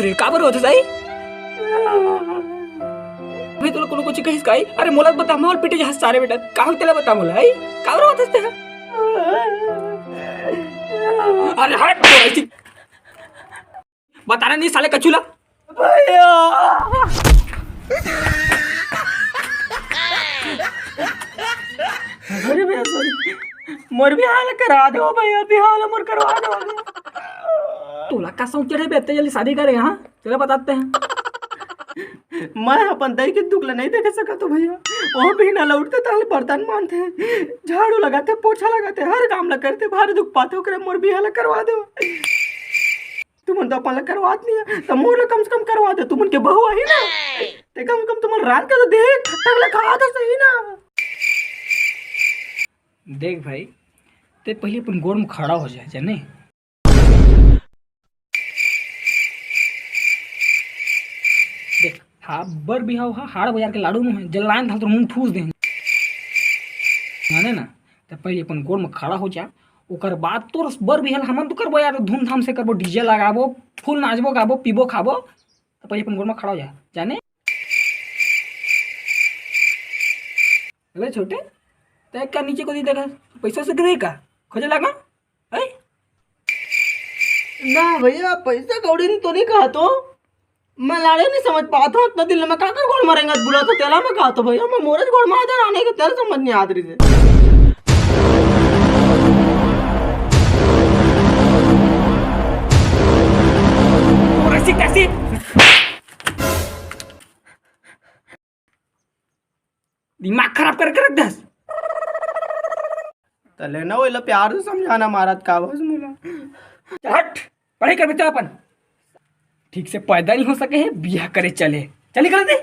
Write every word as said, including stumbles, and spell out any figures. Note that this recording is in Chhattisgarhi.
अरे, काबर रोवत हस, आई? मैं तोला कोनो कुछ कहिस का, आई? अरे, मोला बता, मोर पीटे जहाज सारे बेटा, का हो तेला बता मोला, आई? काबर रोवत हस ते? अरे, हट, तो ऐसी बताना नहीं साले कछू ला। भैया। अरे भैया, sorry। मोर बिहाव ला करवा दो भैया, बिहाव ला मोर करवा दो। तोला का शौक चढ़े बे, इतने जल्दी शादी करे, हाँ? चलो बताते हैं। मैं अपन दाई के दुख ला नहीं देखे सकत हो भैया। वो बिहना ला उठथे ताले बर्तन मांजथे, झाड़ू लगाथे, पोछा लगाथे, हर काम ला करथे, भारी दुख पाथे, ओकरे मोर बिहाव ला करवा दो। तुमन तो अपन ला करवात नहीं है, त मोर ला कम से कम करवा दे। तुमन के बहू आही ना, ते कम से कम तुमन रांध के तो दे, खट्टा ला खा तो सही ना। देख भाई, ते पहले अपन गोड़ में खड़ा हो जाए, जाने? देख, हा, बर बिहाव हा हाड़ बाजार के लाडू नु है, जलान था तो मुंह ठूस दे, जाने ना? त पहले अपन गोड़ में खड़ा हो जा, ओकर बाद तोर बर बिहाव हमन तो करबो यार, धूमधाम से करबो, डीजे लगाबो, फुल नाचबो, गाबो, पीबो, खाबो। त पहले अपन गोड़ में खड़ा हो जा, जाने? अबे छोटे, तै का नीचे को दी देखा, पैसा से गिरे का? खोजे लगा? है? ना भैया, पैसा कौड़ी तो नहीं कहा तो। मैं लाड़े नहीं समझ पाता हूँ, इतना दिन ले मैं काकर गोड़ मारेंगा, बुला तो तेला मैं कहा तो भैया, मैं मोरज गोड़ मार दे, आने के तेल समझ नहीं आत रही से। और ऐसी कैसी? दिमाग खराब करके रख दस। तले ना ओला प्यार से समझाना मारत का बस मुला। हट, पढ़ाई कर बेटा अपन। ठीक से पैदा नहीं हो सके है, बियाह करे चले। चली कर दे।